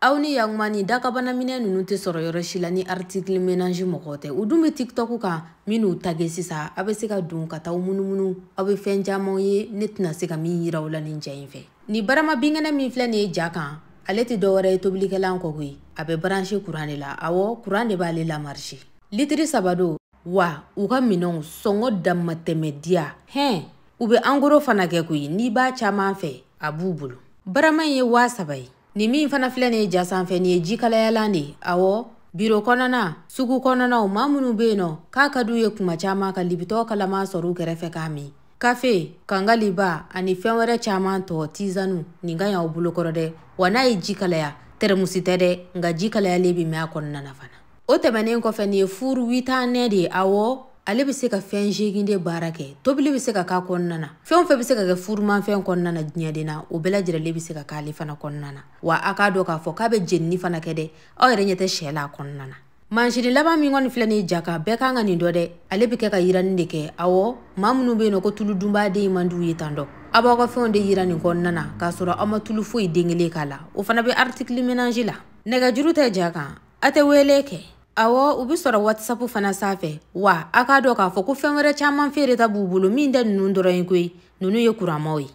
Aw ni yakuma ni dakabana minɛn ninnu tɛ sɔrɔ yɔrɔ si la ni Article Ménage mɔgɔw tɛ. U dun bɛ TikTok kan minnu tage sisan, a bɛ se ka don ka taa munumunu, aw bɛ fɛn caman ye ne tɛna se ka min yira aw la nin ja in fɛ. Nin barama binkɛnɛ min filɛ nin ye ja kan, ale tɛ dɔwɛrɛ ye tobilikɛlan kɔ koyi, a bɛ branché courant de la. Awɔ, courant de b'ale la marché. Litiri 3 don wa u ka minɛnw sɔngɔ damatɛmɛ diya. Hɛn, u bɛ angoro fana kɛ koyi, n'i b'a caman fɛ a b'u bolo. Barama in ye 3000 ye. Nin min fana filɛ nin ye ja sanfɛ, nin ye jikalayalan de ye. Awɔ, biro kɔnɔna, sugu kɔnɔnaw, maa minnu bɛ yen nɔ k'a ka d'u ye kuma caman ka libitɔ kalaman sɔrɔ u kɛrɛfɛ k'a min. Kafe, kangaliba ani fɛn wɛrɛ caman tɔ tizanu, nin ka ɲi aw bolokɔrɔ dɛ. Wa n'a ye ji kalaya, tɛrɛmusi tɛ dɛ, nka ji kalayalen bɛ mɛn a kɔnɔna na fana. O tɛmɛnen kɔfɛ, nin ye furu 8 nɛ de ye. Awɔ, ale bɛ se ka fɛn 8 de baara kɛ. Tobili bɛ se ka k'a kɔnɔna na, fɛn o fɛn bɛ se ka kɛ furumanfɛn kɔnɔna na diɲɛ de na, o bɛɛ lajɛlen bɛ se ka k'ale fana kɔnɔna na. Wa a k'a dɔn k'a fɔ k'a bɛ jenini fana kɛ dɛ, aw yɛrɛ ɲɛ tɛ sɛ la a kɔnɔna na. Mansini laban min kɔni filɛ nin ye ja kan, bɛɛ kan ka nin dɔn dɛ. Ale bɛ kɛ ka yiranni de kɛ. Awɔ, maa minnu bɛ yen nɔ ko tulu dunbaden man d'u ye tan dɔ, aw b'aw ka fɛnw de yira nin kɔnɔna na k'a sɔrɔ aw ma tulu foyi den kelen k'a la. O fana bɛ Article Ménage la. Nɛgɛjuru tɛ ja kan, a tɛ wele kɛ. Awɔ, u bɛ sɔrɔ WhatsApp fana sanfɛ. Wa a k'a dɔn k'a fɔ ko fɛn wɛrɛ caman feereta b'u bolo min tɛ ninnu dɔrɔn ye koyi. Ninnu ye kuranmaw ye.